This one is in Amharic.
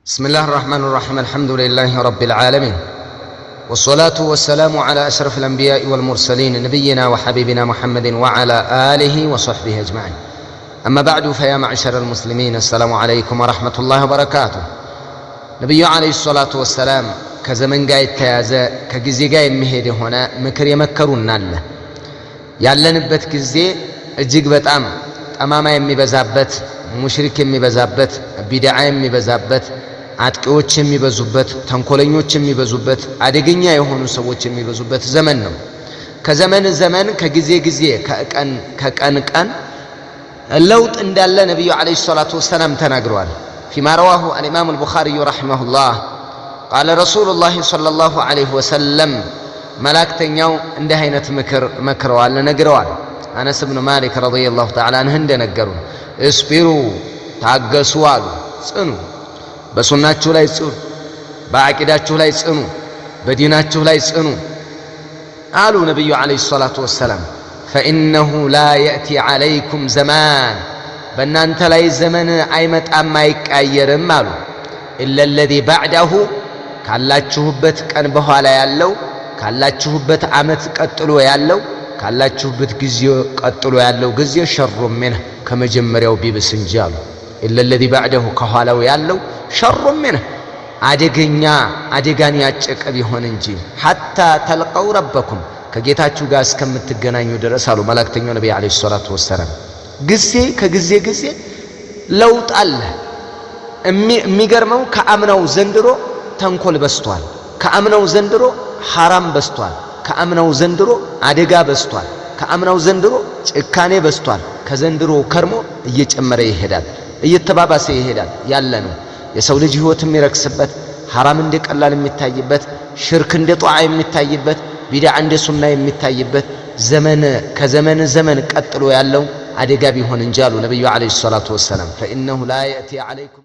بسم الله الرحمن الرحيم، الحمد لله رب العالمين، والصلاة والسلام على أشرف الأنبياء والمرسلين، نبينا وحبيبنا محمد وعلى آله وصحبه أجمعين. أما بعد، فيا معشر المسلمين، السلام عليكم ورحمة الله وبركاته። ነቢዩ ዓለይሂ ሰላቱ ወሰላም ከዘመን ጋር የተያዘ፣ ከጊዜ ጋር የሚሄድ የሆነ ምክር የመከሩን አለ። ያለንበት ጊዜ እጅግ በጣም ጠማማ የሚበዛበት፣ ሙሽሪክ የሚበዛበት፣ ቢድዓ የሚበዛበት፣ አጥቂዎች የሚበዙበት፣ ተንኮለኞች የሚበዙበት፣ አደገኛ የሆኑ ሰዎች የሚበዙበት ዘመን ነው። ከዘመን ዘመን፣ ከጊዜ ጊዜ፣ ከቀን ከቀን ቀን ለውጥ እንዳለ ነቢዩ ዓለይሂ ሰላቱ ወሰላም ተናግረዋል። فيما رواه الإمام البخاري رحمه الله، قال رسول الله صلى الله عليه وسلم፣ መላእክተኛው እንዲህ አይነት ምክር መክረዋል፣ ነግረዋል። አነስ ብኑ ማሊክ ረዲየላሁ ተዓላ አንሁ እንደነገሩን اصبروا፣ ታገሱ አሉ። ጽኑ፣ በሱናችሁ ላይ ጽኑ፣ በአቂዳችሁ ላይ ጽኑ፣ በዲናችሁ ላይ ጽኑ አሉ ነቢዩ ዓለይሂ ሰላቱ ወሰላም። فإنه لا يأتي عليكم زمان፣ በእናንተ ላይ ዘመን አይመጣም፣ አይቃየርም አሉ። إلا الذي بعده፣ ካላችሁበት ቀን በኋላ ያለው፣ ካላችሁበት ዓመት ቀጥሎ ያለው፣ ካላችሁበት ጊዜ ቀጥሎ ያለው ጊዜ شر منه፣ ከመጀመሪያው ቢብስ እንጂ አሉ። إلا الذي بعده፣ ከኋላው ያለው شر منه፣ አደገኛ፣ አደጋን ያጨቀ ቢሆን እንጂ፣ حتى تلقوا ربكم፣ ከጌታችሁ ጋር እስከምትገናኙ ድረስ አሉ መላእክተኛው ነቢ ዓለይሂ ሰላቱ ወሰላም። ጊዜ ከጊዜ ጊዜ ለውጥ አለ። የሚገርመው ከአምናው ዘንድሮ ተንኮል በዝቷል። ከአምናው ዘንድሮ ሐራም በዝቷል። ከአምናው ዘንድሮ አደጋ በዝቷል። ከአምናው ዘንድሮ ጭካኔ በዝቷል። ከዘንድሮ ከርሞ እየጨመረ ይሄዳል፣ እየተባባሰ ይሄዳል ያለ ነው። የሰው ልጅ ህይወት የሚረክስበት፣ ሐራም እንደ ቀላል የሚታይበት፣ ሽርክ እንደ ጧዓ የሚታይበት፣ ቢድዓ እንደ ሱና የሚታይበት ዘመን፣ ከዘመን ዘመን ቀጥሎ ያለው አደጋ ቢሆን እንጂ አሉ ነቢዩ ዓለይሂ ሰላቱ ወሰላም። ፈኢነሁ ላ የእቲ ዓለይኩም